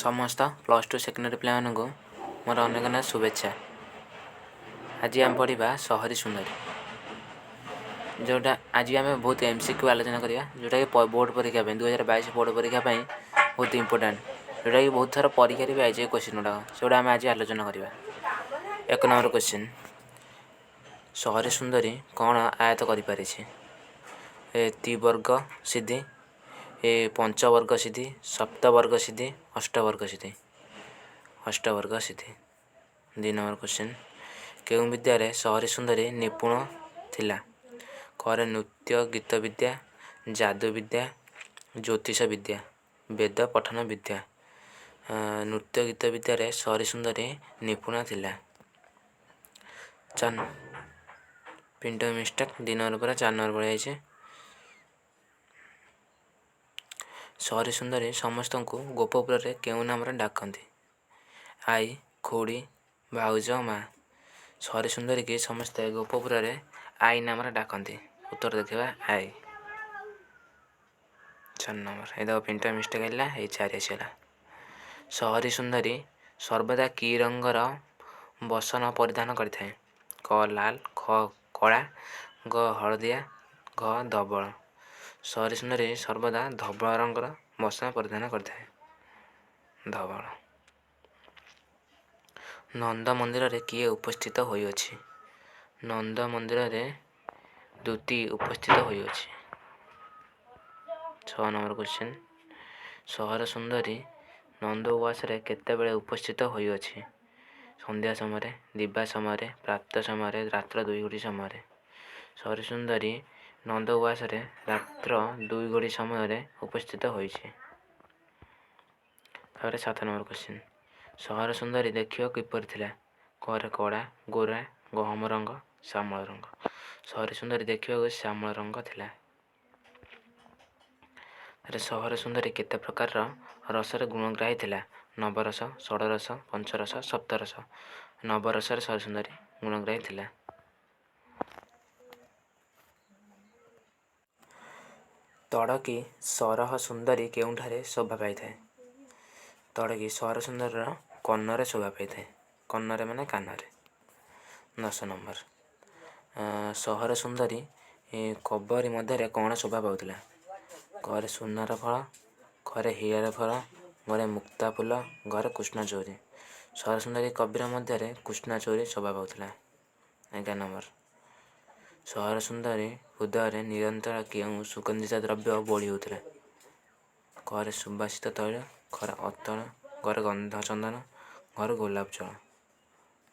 ସମସ୍ତ +2 ସେକେଣ୍ଡ ପିଲାମାନଙ୍କୁ ମୋର ଅନେକ ଅନେକ ଶୁଭେଚ୍ଛା। ଆଜି ଆମେ ପଢ଼ିବା ସହରୀ ସୁନ୍ଦରୀ, ଯେଉଁଟା ଆଜି ଆମେ ବହୁତ MCQ ଆଲୋଚନା କରିବା, ଯେଉଁଟାକି ବୋର୍ଡ଼ ପରୀକ୍ଷା ପାଇଁ, 2022 ବୋର୍ଡ଼ ପରୀକ୍ଷା ପାଇଁ ବହୁତ ଇମ୍ପୋର୍ଟାଣ୍ଟ, ଯେଉଁଟାକି ବହୁତ ଥର ପରୀକ୍ଷାରେ ବି ଆଇଛି ଏ କୋଶ୍ଚିନ୍ ଗୁଡ଼ାକ। ସେଗୁଡ଼ା ଆମେ ଆଜି ଆଲୋଚନା କରିବା। 1 ନମ୍ବର କୋଶ୍ଚିନ୍, ସହରୀ ସୁନ୍ଦରୀ କ'ଣ ଆୟତ୍ତ କରିପାରିଛି? ଏ ତ୍ରିବର୍ଗ ସିଦ୍ଧି, ଏ ପଞ୍ଚବର୍ଗ ସିଦ୍ଧି, ସପ୍ତବର୍ଗ ସିଦ୍ଧି, ଅଷ୍ଟବର୍ଗ ସିଦ୍ଧି। ଅଷ୍ଟବର୍ଗ ସିଦ୍ଧି। 2 ନମ୍ବର କୋଶ୍ଚିନ୍, କେଉଁ ବିଦ୍ୟାରେ ସହରୀ ସୁନ୍ଦରୀ ନିପୁଣ ଥିଲା? କରେ ନୃତ୍ୟ ଗୀତ ବିଦ୍ୟା, ଯାଦୁ ବିଦ୍ୟା, ଜ୍ୟୋତିଷ ବିଦ୍ୟା, ବେଦ ପଠନ ବିଦ୍ୟା। ନୃତ୍ୟ ଗୀତ ବିଦ୍ୟାରେ ସହରୀ ସୁନ୍ଦରୀ ନିପୁଣ ଥିଲା। ଚାର ପ୍ରିଣ୍ଟ ମିଷ୍ଟେକ୍, 2 ନମ୍ବର ପରେ 4 ନମ୍ବର ପଳେଇଯାଇଛି। ସହରୀ ସୁନ୍ଦରୀ ସମସ୍ତଙ୍କୁ ଗୋପପୁରରେ କେଉଁ ନାମରେ ଡାକନ୍ତି? ଆଈ, ଖୁଡ଼ୀ, ଭାଉଜ, ମା। ସହରୀ ସୁନ୍ଦରୀକି ସମସ୍ତେ ଗୋପପୁରରେ ଆଈ ନାମରେ ଡାକନ୍ତି। ଉତ୍ତର ଦେଖିବା ଆଈ। 4 ନମ୍ବର, ଏଇ ଦେଖ ପ୍ରିଣ୍ଟ ମିଷ୍ଟେକ୍ ହେଲା, ଏଇ 4 ଆସିଗଲା। ସହରୀ ସୁନ୍ଦରୀ ସର୍ବଦା କି ରଙ୍ଗର ବସନ ପରିଧାନ କରିଥାଏ? କ ଲାଲ, ଖ କଳା, ଗ ହଳଦିଆ, ଘ ଧବଳ। ସହରୀ ସୁନ୍ଦରୀ ସର୍ବଦା ଧବଳ ରଙ୍ଗର ବସନ ପରିଧାନ କରିଥାଏ। ଧବଳ। ନନ୍ଦ ମନ୍ଦିରରେ କିଏ ଉପସ୍ଥିତ ହୋଇଅଛି? ନନ୍ଦ ମନ୍ଦିରରେ ଦୂତୀ ଉପସ୍ଥିତ ହୋଇଅଛି। 6 ନମ୍ବର କ୍ୱେଶ୍ଚିନ୍, ସହର ସୁନ୍ଦରୀ ନନ୍ଦ ଉଆସରେ କେତେବେଳେ ଉପସ୍ଥିତ ହୋଇଅଛି? ସନ୍ଧ୍ୟା ସମୟରେ, ଦିବା ସମୟରେ, ପ୍ରାତ ସମୟରେ, ରାତ୍ର 2 ଘଡ଼ି ସମୟରେ। ସହରୀ ସୁନ୍ଦରୀ ନନ୍ଦ ଉଆସରେ ରାତ୍ର 2 ଘଡ଼ି ସମୟରେ ଉପସ୍ଥିତ ହୋଇଛି। ତାପରେ 7 ନମ୍ବର କ୍ୱେଶ୍ଚିନ୍, ସହର ସୁନ୍ଦରୀ ଦେଖିବାକୁ କିପରି ଥିଲା? କରେ କଳା, ଗୋରା, ଗହମ ରଙ୍ଗ, ଶ୍ୟାମଳ ରଙ୍ଗ। ସହରୀ ସୁନ୍ଦରୀ ଦେଖିବାକୁ ଶ୍ୟାମଳ ରଙ୍ଗ ଥିଲା। ତାପରେ ସହର ସୁନ୍ଦରୀ କେତେ ପ୍ରକାରର ରସରେ ଗୁଣଗ୍ରାହୀ ଥିଲା? ନବରସ, ଷଡ଼ରସ, ପଞ୍ଚରସ, ସପ୍ତରସ। ନବରସରେ ସହରୀ ସୁନ୍ଦରୀ ଗୁଣଗ୍ରାହୀ ଥିଲା। ତଡ଼କି ସରହ ସୁନ୍ଦରୀ କେଉଁଠାରେ ଶୋଭା ପାଇଥାଏ? ତଡ଼କି ସହର ସୁନ୍ଦରୀର କର୍ଣ୍ଣରେ ଶୋଭା ପାଇଥାଏ। କର୍ଣ୍ଣରେ ମାନେ କାନରେ। 10 ନମ୍ବର, ସହର ସୁନ୍ଦରୀ କବରୀ ମଧ୍ୟରେ କ'ଣ ଶୋଭା ପାଉଥିଲା? ଘରେ ସୁନାର ଫଳ, ଘରେ ହୀରାର ଫଳ, ଘରେ ମୁକ୍ତା ଫୁଲ, ଘରେ କୃଷ୍ଣଚୌରୀ। ସହର ସୁନ୍ଦରୀ କବୀର ମଧ୍ୟରେ କୃଷ୍ଣଚୌରୀ ଶୋଭା ପାଉଥିଲା। 11 ନମ୍ବର, ସହର ସୁନ୍ଦରୀ ହୃଦୟରେ ନିରନ୍ତର କେଉଁ ସୁଗନ୍ଧିତ ଦ୍ରବ୍ୟ ବୋଳି ହେଉଥିଲା? ଘରେ ସୁବାସିତ ତୈଳ, ଘରେ ଅତଳ, ଘରେ ଗନ୍ଧ ଚନ୍ଦନ, ଘରେ ଗୋଲାପ ଜଳ।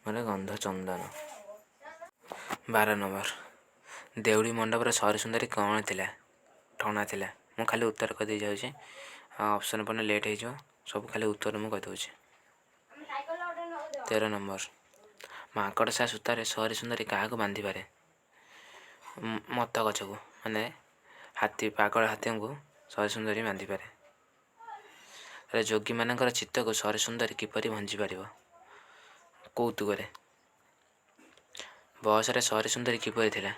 ଘରେ ଗନ୍ଧ ଚନ୍ଦନ। 12 ନମ୍ବର, ଦେଉଳି ମଣ୍ଡପରେ ସହରୀ ସୁନ୍ଦରୀ କ'ଣ ଥିଲା? ଠଣା ଥିଲା। ମୁଁ ଖାଲି ଉତ୍ତର କହିଦେଇ ଯାଉଛି, ଆଉ ଅପସନ୍ ପଡ଼ିଲେ ଲେଟ୍ ହେଇଯିବ, ସବୁ ଖାଲି ଉତ୍ତର ମୁଁ କହିଦେଉଛି। 13 ନମ୍ବର, ମାଙ୍କଡ଼ସା ସୂତାରେ ସହରୀ ସୁନ୍ଦରୀ କାହାକୁ ବାନ୍ଧିପାରେ? ମତ ଗଛକୁ, ମାନେ ହାତୀ, ପାଗଳ ହାତୀଙ୍କୁ ସହରୀ ସୁନ୍ଦରୀ ବାନ୍ଧିପାରେ। ତାହେଲେ ଯୋଗୀମାନଙ୍କର ଚିତ୍ତକୁ ସହରୀ ସୁନ୍ଦରୀ କିପରି ଭଞ୍ଜି ପାରିବ? କୌତୁକରେ। ବୟସରେ ସହରୀ ସୁନ୍ଦରୀ କିପରି ଥିଲା?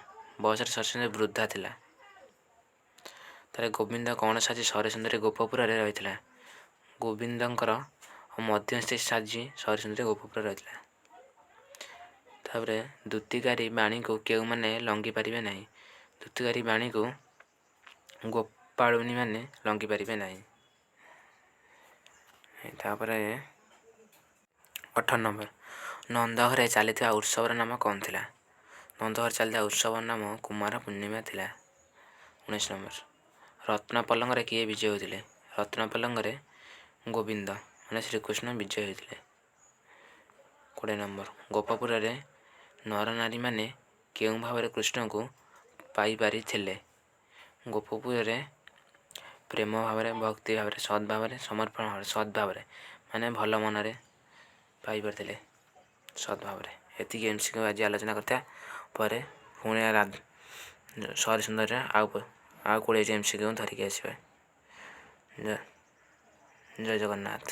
ବୟସରେ ସହରୀ ସୁନ୍ଦରୀ ବୃଦ୍ଧା ଥିଲା। ତାହେଲେ ଗୋବିନ୍ଦ କ'ଣ ସାଜି ସହରୀ ସୁନ୍ଦରୀ ଗୋପପୁରରେ ରହିଥିଲା? ଗୋବିନ୍ଦଙ୍କର ମଧ୍ୟସ୍ଥି ସାଜି ସହରୀ ସୁନ୍ଦରୀ ଗୋପପୁରରେ ରହିଥିଲା। ତାପରେ ଦୂତିକାରୀ ବାଣୀକୁ କେଉଁମାନେ ଲଙ୍ଘି ପାରିବେ ନାହିଁ? ଦୂତିକାରୀ ବାଣୀକୁ ଗୋପାଳୁଣୀମାନେ ଲଙ୍ଘି ପାରିବେ ନାହିଁ। ତାପରେ 18 ନମ୍ବର, ନନ୍ଦଘରେ ଚାଲିଥିବା ଉତ୍ସବର ନାମ କ'ଣ ଥିଲା? ନନ୍ଦଘରେ ଚାଲିଥିବା ଉତ୍ସବର ନାମ କୁମାର ପୂର୍ଣ୍ଣିମା ଥିଲା। 19 ନମ୍ବର, ରତ୍ନ ପଲଙ୍କରେ କିଏ ବିଜୟ ହୋଇଥିଲେ? ରତ୍ନ ପଲଙ୍କରେ ଗୋବିନ୍ଦ ମାନେ ଶ୍ରୀକୃଷ୍ଣ ବିଜୟ ହୋଇଥିଲେ। 20 ନମ୍ବର, ଗୋପପୁରରେ ନରନାରୀମାନେ କେଉଁ ଭାବରେ କୃଷ୍ଣଙ୍କୁ ପାଇପାରିଥିଲେ? ଗୋପପୁରରେ ପ୍ରେମ ଭାବରେ, ଭକ୍ତି ଭାବରେ, ସଦ୍ଭାବରେ, ସମର୍ପଣ ଭାବରେ। ସଦ୍ଭାବରେ ମାନେ ଭଲ ମନରେ ପାଇପାରିଥିଲେ, ସଦ୍ଭାବରେ। ଏତିକି MCQ ଆଜି ଆଲୋଚନା କରିଥିବା। ପରେ ପୁଣି ସହରୀ ସୁନ୍ଦରୀର ଆଉ 20 MCQ ଧରିକି ଆସିବା। ଜୟ ଜଗନ୍ନାଥ।